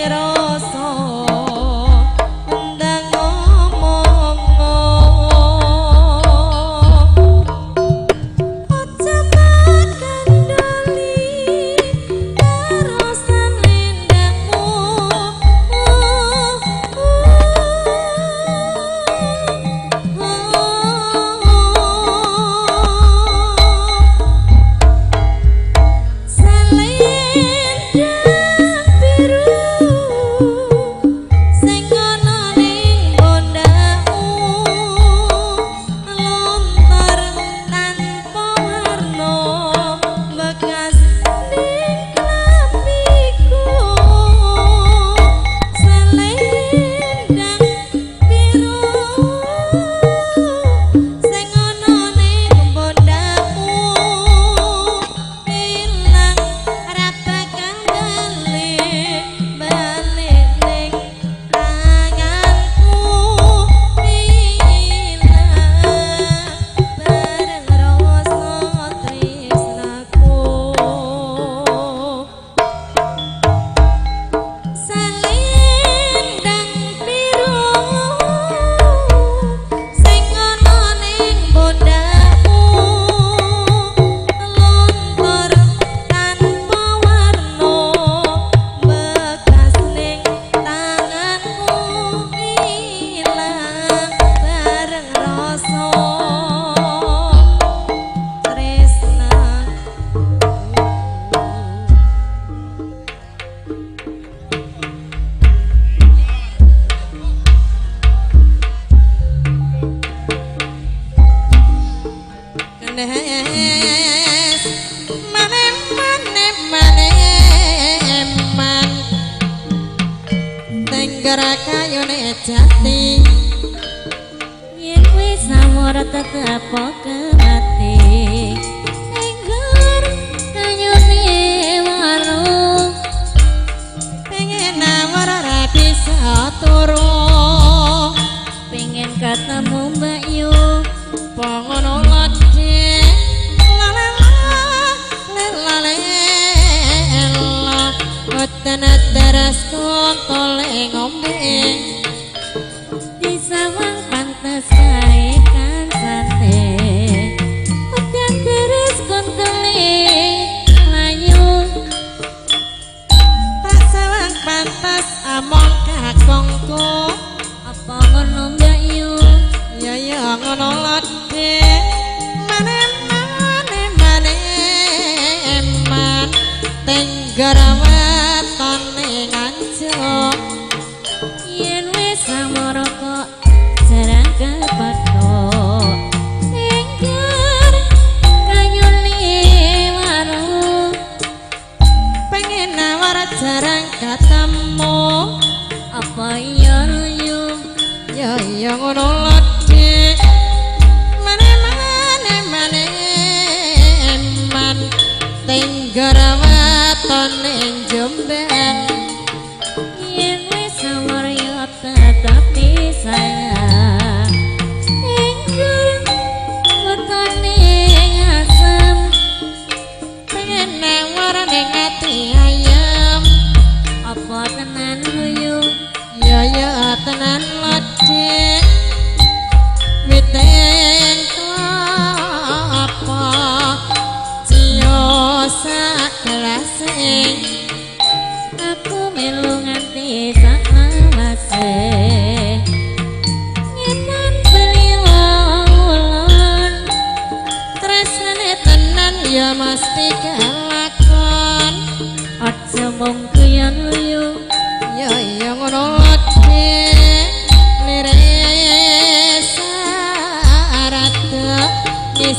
rasa ndang ngomong. Aja makandali terusan lendangmu. Selendang biru sing ana ning bondakmu lontar tanpa warna bekas ning klambiku. Selendang biru sing ana ning bondakmu ilang ora bakal balik balik ning tanganku, ilang bareng rasa tresnaku. Selendang biru sing ana ning bondakmu lontor tanpa warna bekas ning tanganku, ilang bareng rasa tresnaku. Kenes mane mane mane man tengger kayune jati. Yen wis amor tetep kemati tengger kayune waru. Pengen nawar ora bisa turu, pengen ketemu Mbak Yu. Pangono lodhe la la la la la wetan teras kontole ngombe. Disawang pantes kae kancane udan terus kontole layu. Tak sawang pantes among kakungku. Apa ngono Mbak Yu? Ya ya ngono lodhe mane mane mane man tengger wetone nganjuk. Yen wis amor kok jarang kepethuk tengger kayune waru. Pengen nawar jarang ketemu. Apa iya luyu? Ya iya ngono lodhe mane mane mane man tengger wetone Jombang. Yen wis amor yo tetep disayang tengger wetone asem. Pengen nawar ning ati ayam. Apa tenan luyu? Ya ya tenan lodhe witeng apa ciyo sak gelase. Aku melu nganti sak lawase ngetan beli ulon. Tresnane tenan ya mesti kelakon. Aja mung guyon luyu. Ya ya ngono lodhe lire syarat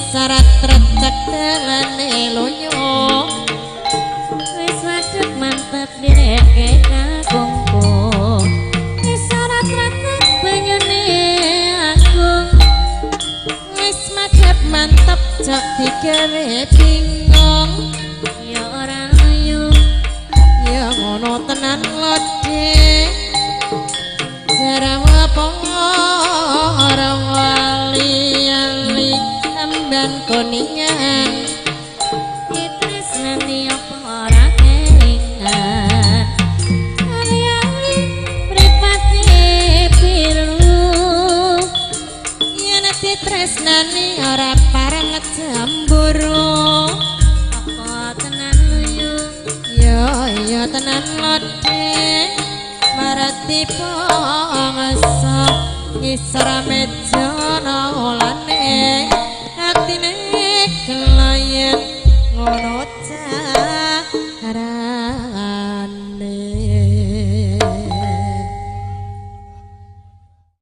syarat retek dalane loyo. Wis waduk mantep direke kakungku wis syarat retek banyune aku. Wis madhep mantep jok digawe bingung. Ya ora luyu. Ya ngono tenan lodhe jarang apa ora wali ali amban kuningan. Ditresnani apa ora kelingan. Dadi bangsa ngisor meja ana.